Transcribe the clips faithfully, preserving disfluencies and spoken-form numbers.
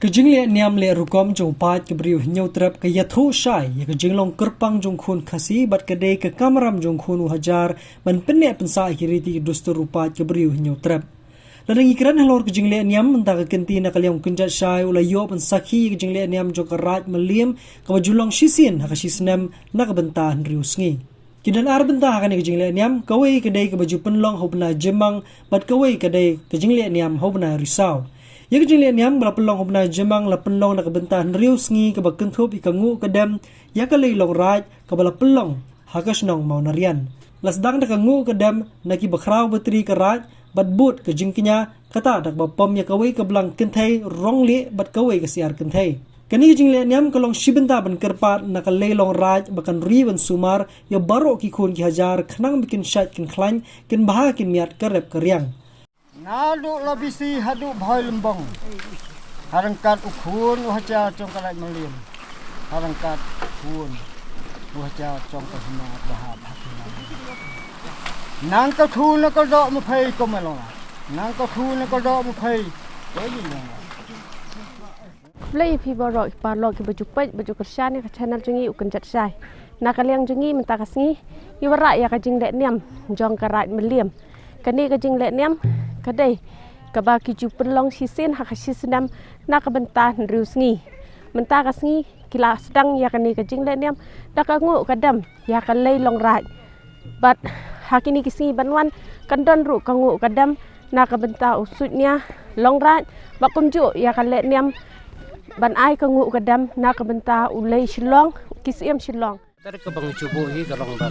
Ka jingleh niam leh rukom jong u paid ka Bri u Hynñiewtrep ka ïathuh shai ïa ka jinglong kyrpang jong u khun Khasi bad ka dei ka kamram jong u khun u Hajar ban pynneh pynsah ïa ki riti ki dustur u paid ka Bri u Hynñiewtrep. Lada ngi kren halor ka jingleh niam, mynta ka kynti na ka liang u kynjat shai u la ïoh ban sakhi ïa ka jingleh niam jong ka Raid Mylliem kaba ju long shisien ha ka shisnem na ka bynta hynriew sngi. Ki don ar bynta ha kane ka jingleh niam, kawei ka dei kaba ju pynlong ha u bnai Jymmang bad kawei ka dei ka jingleh niam ha u bnai Risaw. Ïa ka jingleh niam ba la pynlong ha u bnai Jymmang la pynlong na ka bynta hynriew sngi kaba kynthup ïa ka nguh ka dem ïa ka lei long raid kaba la pynlong ha ka shnong Mawna Rian. La sdang da ka nguh ka dem na ki bakhraw batri ka raid bad bud ka jingkñia, kata da kaba pom ïa kawei ka blang kynthei rong lieh bad kawei ka siar kynthei. Kane ka jingleh niam ka long shi bynta ban kyrpad na ka lei long raid ba kan ri ban sumar ïa baroh ki khun ki Hajar khnang ba kin shait kin khlaiñ, kin bha kin miat ka rep ka riang. Naduh Labisi haduh Bhoirymbong, ha ryngkat u khun u Hajar jong ka Raid Mylliem, ha ryngkat u khun u Hajar jong ka hima ba ha Bhakhina. Nang ka khun na ka doh ma phei ko ma long. Nang ka khun na ka doh ma phei ko ma long. Khublei ïa phi baroh ki paralok kiba ju peit ba ju kyrshan ïa ka channel jong ngi u kynjat shai. Na ka liang jong ngi mynta ka sngi ngi wanrah ïa ka jingleh niam jong ka Raid Mylliem. Kane ka jingleh niam ka dei kaba ki ju pynlong shisien ha ka shisnem na ka bynta hynriew sngi. Mynta ka sngi ki la sdang ïa kane ka jingleh niam da ka nguh ka dem ïa ka lei long raid. Bad ha kine ki sngi ban wan kan don ruh ka nguh ka dem na ka bynta u suidñia long raid bad kumjuh ïa ka leh niam ban ai ka nguh ka dem na ka bynta u lei Shillong, ki syiem Shillong. Ka dei kaba ngi ju buh hi ka long ba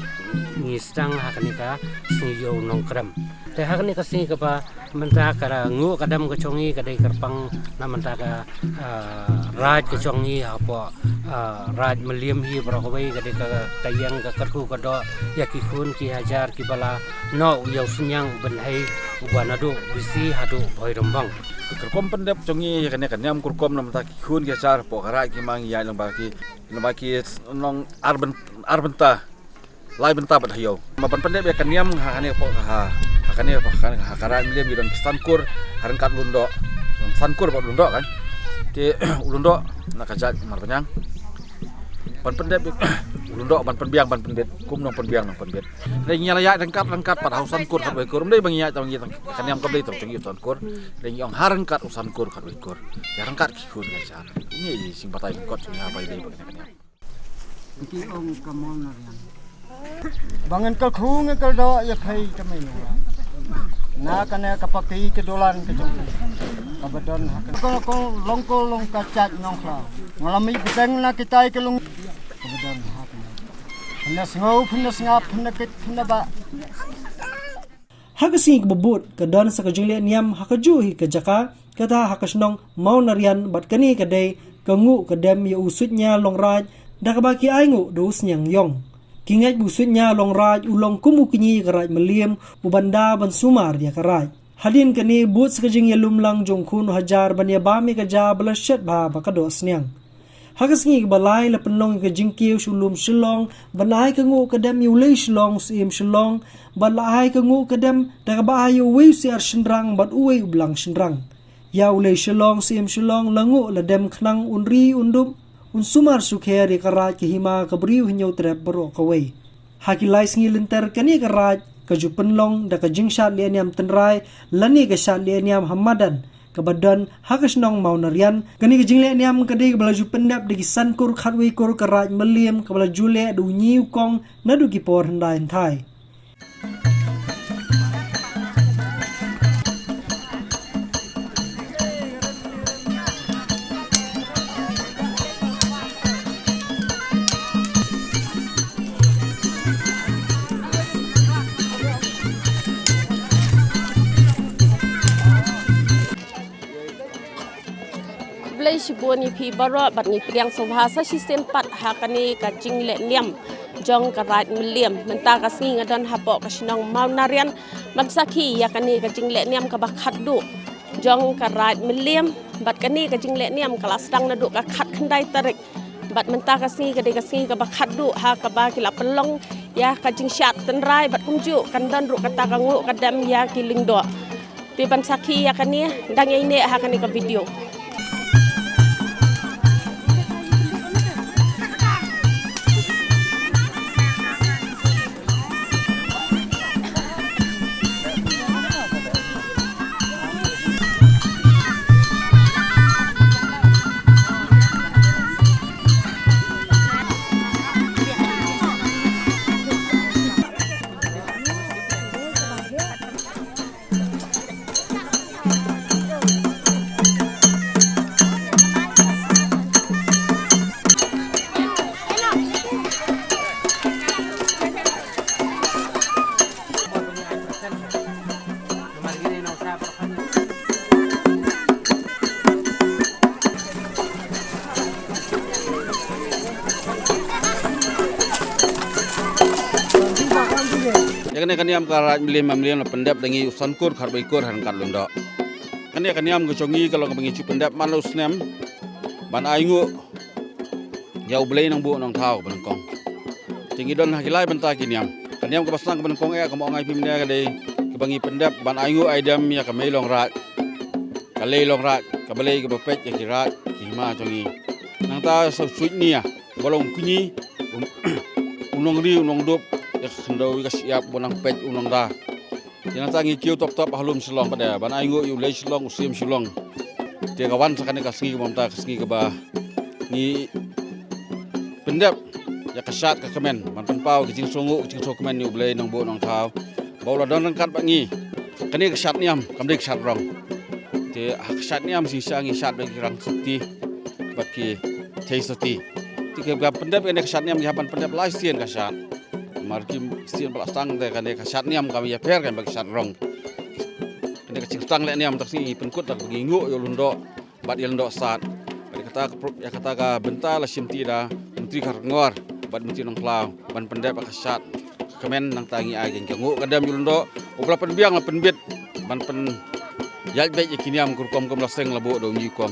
ngi sdang ha kane ka sngi ïew Nongkrem. Te ha kane ka sngi kaba mynta ka nguh ka dem ka jong ngi ka dei kyrpang na mynta ka, ah, raid ka jong ngi hapoh, ah, Raid Mylliem hi baroh kawei ka dei ka, ka ïeng ka kyrkhu ka doh ïa ki khun ki Hajar kiba la noh u ïew synñiang u bynhei uba naduh Bisi haduh Bhoirymbong. Ka rukom pyndep jong ngi ïa kane ka niam ka rukom na mynta ki khun ki Hajar hapoh ka raid ki ma ngi ïaid lyngba ki, lyngba ki nong ar byn-, ar bynta. Lai bynta bad ha ïew. Ma ban pyndep ïa ka niam ha kane ka, ha, ha kane ka, ha, ha ka Raid Mylliem ngi don ki san kur ha ryngkat u Lundoh. San kur bad u Lundoh kan. Te u Lundoh na ka jait Marbaniang. Ban pyndep u Lundoh ban pynbiang ban pynbit. Kum nongpynbiang nongpynbit. Dei ngi la ïaid ryngkat ryngkat pat ha u san kur khatwei kur. Ym dei ba ngi ïaid tang ngi tang ka niam kam dei tang jong ngi u san kur. Dei ngi ong ha ryngkat u san kur khatwei kur. Ïa ryngkat ki khun ki Hajar. Ngi ïa jingbatai ryngkat jong ngi ha bai dei ba ka niam. Ki ong ka mon na riang. Ba ngan kyrkhu ngan kyrdoh ïa phi ka mei na. Na kane ka party ka dolan ka jong. Kaba don ha ka. Ka long ko long ka jait Nongkhlaw. Nga la mih bteng na kitai ka long. Kaba don ha ka. Phin da sngew, phin da sngap, phin da kit, phin da bah. Ha ka sngi kaba bud ka don sa ka jingleh niam ha kajuh hi ka jaka, kata ha ka shnong Mawna Rian bad kane ka dei ka nguh ka dem ïa u suidñia long raid da kaba ki ai nguh da u sniang ïong. Ki ngeit ba u suidñia long raid u long kum u kñi ïa ka Raid Mylliem uban da ban sumar ïa ka raid. Hadien kane bud sa ka jingïalum lang jong u khun u Hajar ban ïa bam ïa ka ja ba la shet bha ba ka doh sniang. Ha ka sngi kaba lai la pynlong ïa ka jingkiew sha u lum Shillong ban ai ka nguh ka dem ïa u lei Shillong u syiem Shillong, bad la ai ka nguh ka dem da kaba ai ïa uwei u siar shynrang bad uwei u blang shynrang. Ïa u lei Shillong u syiem Shillong la nguh la dem khnang un ri un dup un sumar sukher ïa ka raid ka hima ka Bri u Hynñiewtrep baroh kawei. Ha ki lai sngi lynter kane ka raid ka ju pynlong da ka jingshad leh niam tynrai lane ka shad leh niam ha madan kaba don ha ka shnong Mawna Rian. Kane ka jingleh niam ka dei kaba la ju pyndep da ki san kur khatwei kur ka Raid Mylliem kaba la ju leh da u ñi u kong naduh ki por hyndai hynthai. Khublei shibun ïa phi baroh bad ngi pdiang sngewbha sa shisien pat ha kane ka jingleh niam jong ka Raid Mylliem. Mynta ka sngi nga don hapoh ka shnong Mawna Rian ban sakhi ïa kane ka jingleh niam kaba khatduh jong ka Raid Mylliem. Bad kane ka jingleh niam ka la sdang naduh ka khatkhyndai tarik. Bad mynta ka sngi ka dei ka sngi kaba khatduh ha kaba ki la pynlong ïa ka jingshad tynrai bad kumjuh kan don ruh kata ka nguh ka dem ïa ki lyngdoh. Phi ban sakhi ïa kane, dang ïaineh ha kane ka video. Kane ka niam ka raid mlien mlien la pyndep da ngi u san kur khat bai kur ha ryngkat Lundoh. Kane ka niam ka jong ngi ka long kaba ngi ju pyndep man la u snem ban ai nguh ïa U Blei Nongbuh Nongthaw kaba nyngkong. Te ngi don ha ki lai bynta ki niam. Ka niam kaba sdang kaba nyngkong eh kaba ong ai phi mynne ka dei kaba ngi pyndep ban ai nguh ai dem ïa ka Mei Longraid, ka Lei Longraid, ka Blei kaba peit ïa ki raid ki hima jong ngi. Nangta sa u Suidnia ba long u kñi, u nongri u nongdup ïa ka khyndew ïa ka shyiap ba nang peit u nongda. Te nangta ngi kiew top top ha lum Shillong pat de ban ai nguh ïa u Lei Shillong, u Siem Shillong. Te ka wan sa kane ka sngi kaba mynta, ka sngi kaba ngi pyndep ïa ka shad ka kmen ban pynpaw ka jingsngewnguh ka jingsngewkmen ïa U Blei Nongbuh Nongthaw ba u la don ryngkat bad ngi. Kane ka shad niam kam dei ka shad rong. Te ha ka shad niam shisha ngi shad bad ki rang sati bad ki thei sati. Te ka pyndep kane ka shad niam ngi hap ban pyndep lai sien ka shad. Mar kim sien ba la sdang te kane ka shad niam kam ïapher kane bad ka shad rong. Kane ka jingsdang leh niam tak sngi ngi pynkut tak ngi nguh ïa u Lundoh bad ïa Lundoh Sad. Bad ïa kata ka pro-, ïa kata ka bynta la shimti da Myntri Kharkongor bad Myntri Nongkhlaw ban pyndep ïa ka shad ka kmen, nangta ngi ai ka nguh ka dem ïa u Lundoh. U ba la pynbiang la pynbit ban pynïaid beit ïa ki niam ka rukom kum la seng la buh da u ñiukom.